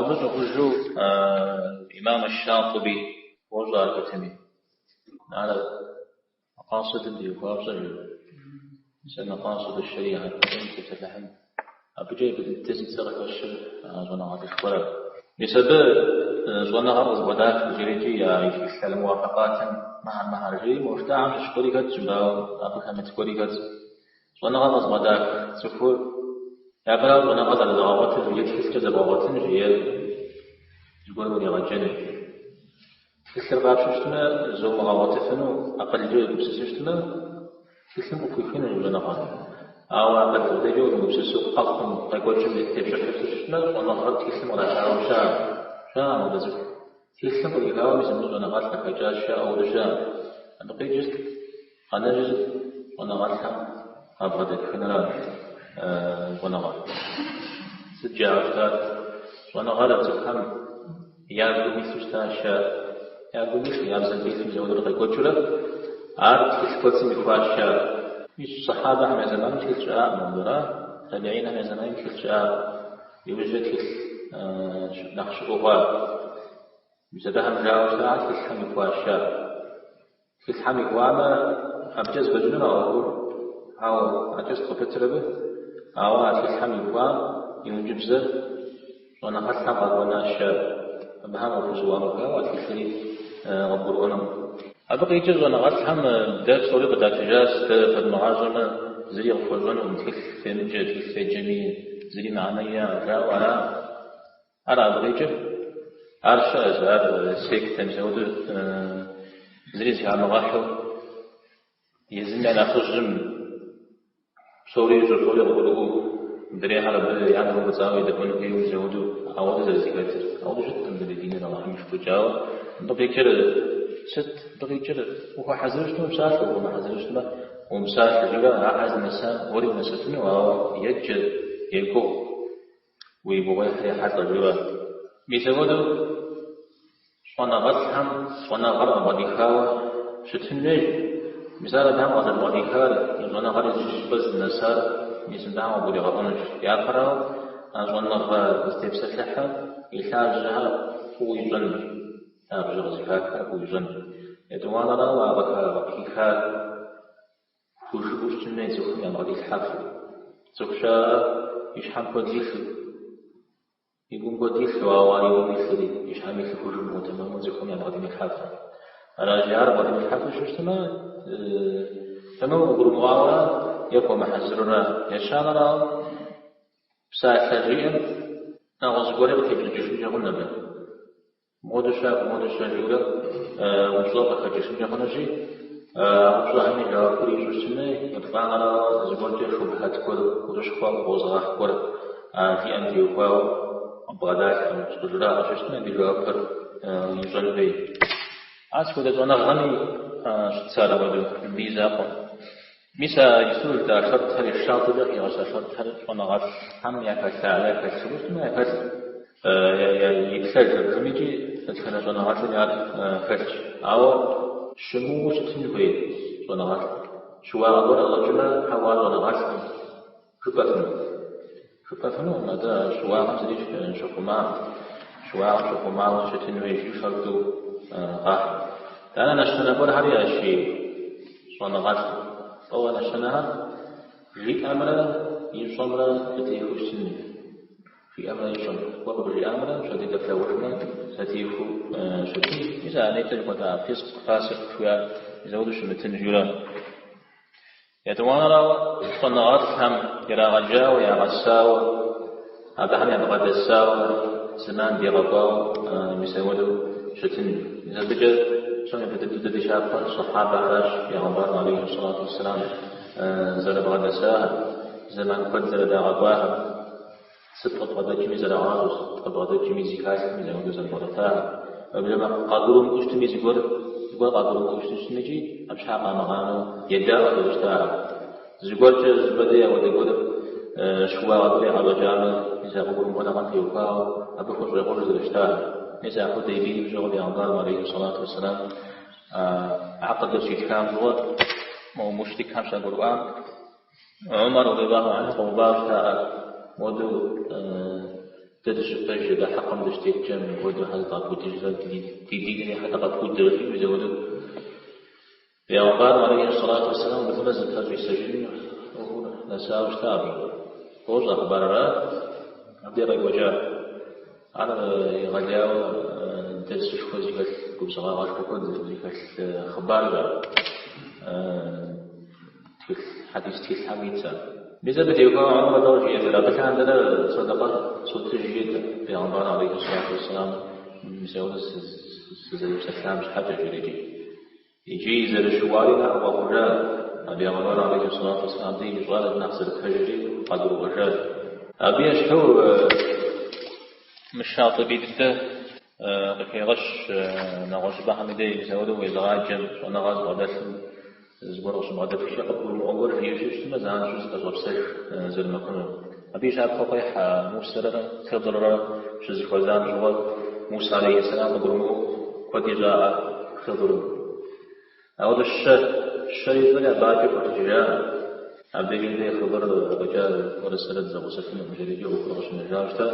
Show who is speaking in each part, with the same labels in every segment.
Speaker 1: Абы щӏыгъужу имам аш-Шатӏиби уощӏэ ар хэтми. Ар мэкъасыдым теухуауэ пщӏэж. Мис а мэкъасыд аш-шэрихьэ тепсэлъыхьын. Абыкӏэ япэ дыдэ зи цӏэ къыхэщыр щӏэныгъэлӏышхуэрэ. Мис абы щӏэныгъэр къызыбгъэдах жери икӏи и тхылъ аль-Муафакъатым мыхьэр мыхьэр жери мыуштахэм щыщ гуэри хэтщ, ауэ абы хэмыт гуэри хэтщ. Щӏэныгъэ къызыбгъэдах цӏыхур япэрауэ щӏэныгъэ зэрызэгъэгъуэтыр е тхылъкӏэ зэбгъэгъуэтынщ, е зыгуэрым уригъэджэнущ. Тхылъыр къапщтэу щытмэ, зомыгъэгъуэтыфыну акъылкӏэ уегупсысу щытмэ, тхылъым къыпхуихынущ щӏэныгъэр. Ауэ акъыл къудейкӏэ уемыгупсысу къэхъум, къекӏуэкӏым тепщӏыхьыфу щытмэ, щӏэныгъэр тхылъым кърахауэ щыӏэкъым. Щыӏэкъым апхуэдэ цӏыху. Тхылъым кърихауэ мис мыбы щӏэныгъэлӏ къыхэкӏащ жаӏэу ауэдэ щыӏэкъым. Абы къикӏыр сыт? Къэнэжыр сыт? Щӏэныгъэлӏхэм къабгъэдэпхынра щӏэныгъэр? Сыт жаӏэу щытар? Щӏэныгъэр цӏыхухэм я гум илъу щытащ, я гум илъу, я бзэм телъу мис ауэдурэ къекӏуэкӏыурэ, ар тхылъ кӏуэцӏым ихуащ жаӏэ. Мис сахьабэхэм я зэманым тхылъ щыӏакъым ауэдэра, табиинхэм я зэманым тхылъ щыӏакъым. Иужькӏэ тхылъ нэхъ щыӏэу хъуа. Мис абыхэм жаӏэу щытар тхылъхэм ихуащ жаӏэ. Тхылъхэм ихуамэ, абыкӏэ зэфӏэкӏынура ӏуэхур? Ауэ абыкӏэ сыт къыпытыр абы? Ауэ а тхылъхэм ихуам и ӏункӏыбзэр щӏэныгъэлӏхэм къахуэнащ жаӏэ. Абыхэм къыхузэӏуамыхауэ а тхылъри къыбгурыӏуэнукъым. Абы къикӏыр щӏэныгъэлӏхэм дэ псори къыдатыжащ, дэ фэдмыгъащӏэмэ, зыри къыфхуэщӏэнукъым, тхылъ фемыджэ, тхылъ феджэми, зыри мыхьэнэ иӏэкъым, жаӏэу ара? Ара абы къикӏыр? Ар щыӏэщ, ар секта, мис апхуэдэу зыри зыхамыгъэхьэу, езым я нэхъыжьым псори ищӏэу, псори къыгурыӏуэу, мыдрейхэр абы я нэр уфӏыцӏауэ едэӏуэн хуейуэ мис апхуэдэу, ауэдэу зэрызэхэтыр. Ауэдэу щыткъым дэ ди диныр Алыхьым и шыкуркӏэ, ауэ мыбы къикӏыр сыт? Мыбы къикӏыр ухуэхьэзыру щытмэ упсалъэ, ухуэмыхьэзыру щытмэ умыпсалъэ, жиӏэурэ ахэр здынэсам уэри унэсыфыну, ауэ еджэ, егугъу. Уи гугъуехьыр ехьэлӏэ жиӏэурэ. Мис апхуэдэу щӏэныгъэлӏхэм щӏэныгъэр къабгъэдихауэ щытын хуейщ. Мис ар абыхэм къазэрыбгъэдихар, и щӏэныгъэри зыщӏыпӏэ здынэсар мис мыбыхэм къыбгуригъэӏуэнущ. Япэрауэ, а щӏэныгъэ зытепсэлъыхьыр и лъабжьэхэр фӏыуэ ищӏэнущ, лъабжьэ къызыхахар фӏыуэ ищӏэнущ. Етӏуанэрауэ, а къыхихар хужыӏэу щытын хуей цӏыхум ябгъэдилъхьэфу. Цӏыху щыӏэ и щхьэм куэд илъу, и гум куэд илъу, ауэ ар и гум илъри, и щхьэм илъыр хужымыӏэу тэмэму цӏыхум ябгъэдимылъхьэфу. Аращи, ар бгъэдимылъхьэфу щыщытмэ, тэмэму къыгурымыӏуауэрэ е хуэмыхьэзырурэ. Ещанэрауэ, псалъэ жиӏэм нэгъуэщӏ гуэри къытепщӏыкӏыжынкӏэ хъун абы. Мыуэду щыӏэ, мыуэду щыӏэ жиӏэурэ упщӏэ къыхэкӏыжынкӏэ хъунущи, а упщӏэхэми жэуапыр ищӏу щытын хуей, еплӏанэрауэ зыгуэркӏэ шубхьэт гуэр, гурыщхъуэ къозыгъэхь гуэр а жиӏэм теухуауэ бгъэдалъхьэу къыжраӏэу щытмэ, абы жэуапыр ищӏэн хуей. Ар сыт хуэдэ щӏэныгъэми щытщ ар апхуэдэу, мыбы и закъуэм. Мис а иджыпсту жытӏа шэртхэр, Шатӏибий къыхигъэща шэртхэр щӏэныгъэлӏхэм яхэлъа, яхэлъ жыпӏэу щытмэ, яхэлъ иплъэж абыхэм икӏи дэтхэнэ щӏэныгъэлӏми ар хэлъщ. Ауэ щымыуэу щытын хуей щӏэныгъэлӏ. Щыуагъэ гуэр ӏэщӏэкӏмэ, хьэуэ, ар щӏэныгъэлӏкъым, жыпӏэфыну. Жыпӏэфынукъым, атӏэ щыуагъэм зыри щыхъума, щыуагъэм щыхъумауэ щытын хуейщ шэрту къахь. Итӏанэ нэщэнэ гуэрхэри иӏэщи щӏэныгъэлӏ. Лӏо а нэщэнэхэр жиӏэмрэ ищӏэмрэ зэтехуэу щытын. Жиӏэмрэ ищӏэмрэ. Зыгуэр къыбжиӏамрэ пщэдей дэплъагъужмэ зэтехуэу щытын. Мис а нетӏэ жыхуэтӏа фискъ, фасикъ жыхуиӏар мис апхуэдэу щымытын жиӏэурэ. Етӏуанэрауэ, щӏэныгъэлӏхэм ирагъэджауэ, ягъэсауэ, абыхэм ябгъэдэсауэ, зэман дигъэкӏуауэ мис апхуэдэу щытын. Мис абыкӏэ псом япэ дыдэу дэ ди щапхъэр сахьабэхэращ, Пейгъэмбарым алейхи сэлату уэсселам зэрыбгъэдэсахэр, зэман куэд зэрыдагъэкӏуахэр, сыт къыбгъэдэкӏми зэрагъащӏэу, сыт къыбгъэдэкӏми зыхалъхьэми апхуэдэу зэрыбгъэдэтахэр. Уеблэмэ къагурымыӏуэу щытми зыгуэр, зыгуэр къагурымыӏуэу щытми икӏи абы щхьа къамыгъанэу едаӏуэу зэрыщытахэр. Зыгуэркӏэ зыщӏыпӏэ дей апхуэдэ гуэр щыуагъэ гуэр яӏэщӏэкӏамэ, мис а къыгурымыӏуэныгъэм теухуауэ абы хущӏегъуэжу зэрыщытахэр. Мис а Хьудейбием щыгъуэ Пейгъэмбарым алейхи сэлату уэсселам акъдыр щитхам щыгъуэ мо мушрикхэм щагурыӏуам, Умар радиаллаху анху къэувауэ щыта ар. Модэу. Дэ дыщыпэжкӏэ, дэ хьэкъым дыщытеткӏэ мыпхуэдэу щхьэ зыкъэпудыжрэ, ди динри щхьэ дыкъэпудрэ жиӏэу мис апхуэдэу. Бегъымбарым алейхи сэлату уэсселам мыхъумэ зыпэщӏисэжын ӏуэхур нэсауэ щыта абы. Фощӏэ хъыбарыр, ара? Абдей къекӏуэкӏа. Ар егъэлеяуэ дерсышхуэ зыхэлъ, губзыгъагъэшхуэ куэд зыхэлъ хъыбарщ ар. Тхылъ, хьэдис тхылъхэм итщ ар. Мис абы теухуауэ Умар дауэ жиӏэжыр? Абы лъандэрэ сэдэкъэ сотыж жиӏэт бегъымбарым алейхи сэлату уэсселам мис ауэдэ сызэрепсэлъам щхьэкӏэ жиӏэри. Икӏи зэрыщыуари наӏуэ къэхъужа, а бегъымбар алейхи сэлату уэсселам дей ищӏар нэхъ зэрыпэжри къагурыӏуэжащ. Абы ещхьу мы Шатӏибий дыдэ къыхегъэщ нэгъуэщӏыпӏэхэм и дей мис ауэдэу уезыгъаджэм, щӏэныгъэ зыбгъэдэлъым зыгуэр къыщыбгъэдэпхкӏэ къыбгурымыӏуэ гуэр жиӏэу щытмэ, занщӏэу зыпэщӏэпсэж зэрымыхъунур. Абы и щапхъэу къехь Мусэрэ Хъыдыррэ щызэхуэзам щыгъуэ Мусэ алейхи сэлам къыгурымыӏуэу куэд ищӏаӏэ Хъыдырым. Ауэдэ щэ, щэ ищӏэри абы адэкӏэ хуэлъэкӏыжа. Абдежым дей Хъыдыр афӏэкӏа уэрэ сэрэ дызэгъусэфынукъым, жери икӏи ӏуэхур къыщынэжауэ щыта.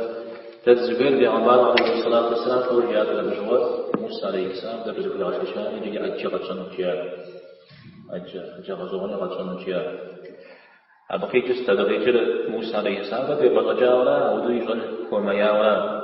Speaker 1: Дэ дызыхуейр бегъымбарым алейхи сэлату уэсселам лӏо жиӏатэр абы щыгъуэ Мусэ алейхи сэлам тӏэкӏу зыхуигъэшэчами иджыри ӏэджэ къэтщӏэнут жиӏар. ӏэджэ, ӏэджэ гъэщӏэгъуэни къэтщӏэнут жиӏар. Абы къикӏыр сыт? Абы къикӏыр Мусэ алейхи сэлам тӏэкӏу епӏэщӏэкӏауэра, ауэдэу ищӏэн хуэмеяуэра?